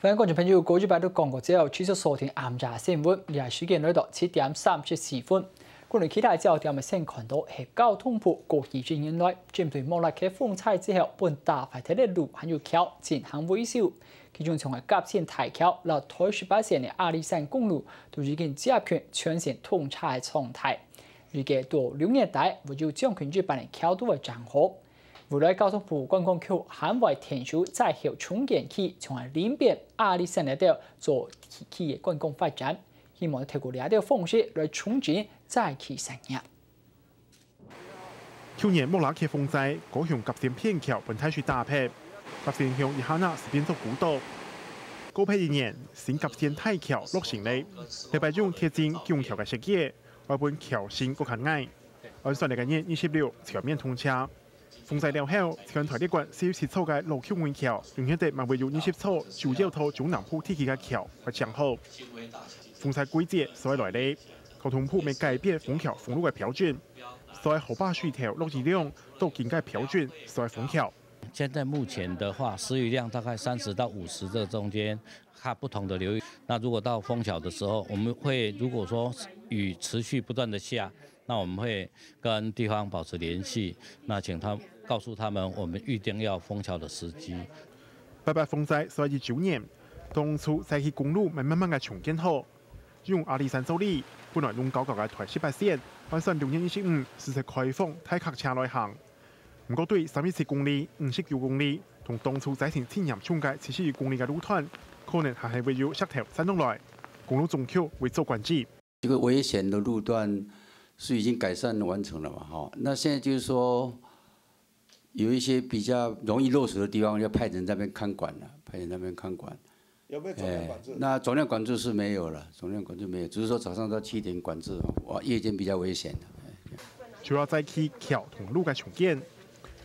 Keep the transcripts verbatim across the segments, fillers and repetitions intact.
歡迎觀眾朋友，過一擺都講過之後，繼續鎖定暗夜新聞。這時間來到七點三十四分。國內其他焦點，先看到係交通部過去一年來，針對莫拉克風災之後，分打壞忒个路還有橋進行維修。其中，像係甲線大橋、摎台十八線个阿里山公路，都已經接近全線通車个狀態。預計到六月底，會有將近一半个橋都會整好。 未來交通部觀光局還會𢯭手災後重建區，像係林邊、阿里山這兜做地區个觀光發展，希望透過這兜方式來重振災區產業。舊年莫拉克風災，高雄甲線片橋分大水打忒，甲線鄉一下仔就變做孤島。過忒一年，新甲線大橋落成了，這擺用鐵筋拱橋个設計，會分橋身過較矮。按算這个月二十六全面通車。 風災了後，全台列管四十七座个老舊危橋，永遠得嘛會有二十座主要到中南部地區个橋會整好。風災季節就愛來了，交通部乜改變封橋封路个標準，就係河壩水頭落雨量，到今个標準就係封橋。現在目前的話，時雨量大概三十到五十這中間，看不同的流域。那如果到封橋的時候，我們會如果說雨持續不斷的下， 那我們會跟地方保持聯繫，那請他告訴他們我們預定要封橋的時機。八八風災就係一週年，當初災區公路乜慢慢个重建好，用阿里山做例，本來攏交交个台十八線，按算六月二十五正式開放大客車來行。毋過對三十七公里、五十九公里同當初災情盡嚴重个七十一公里个路段，可能還係會有石頭散落來，公路總局會做管制。 這個危險的路段是已經改善完成了嘛，哈。那現在就是說，有一些比較容易落石的地方，要派人在那邊看管了，派人在那邊看管。有沒有總量管制？哎，那總量管制是沒有了，總量管制沒有，只是說早上到七點管制，哇，夜間比較危險的。哎。除了災區橋同路个重建，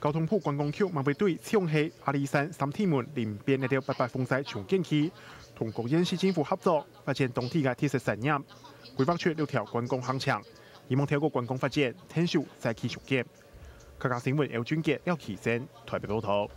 交通部觀光局嘛會對像係阿里山、三地門、林邊這兜八八風災重建區，同各縣市政府合作，發展當地个特色產業。 規劃出六條觀光行程，希望透過觀光發展，𢯭手災區重建。客家新聞姚俊傑、廖啟珍台北報導。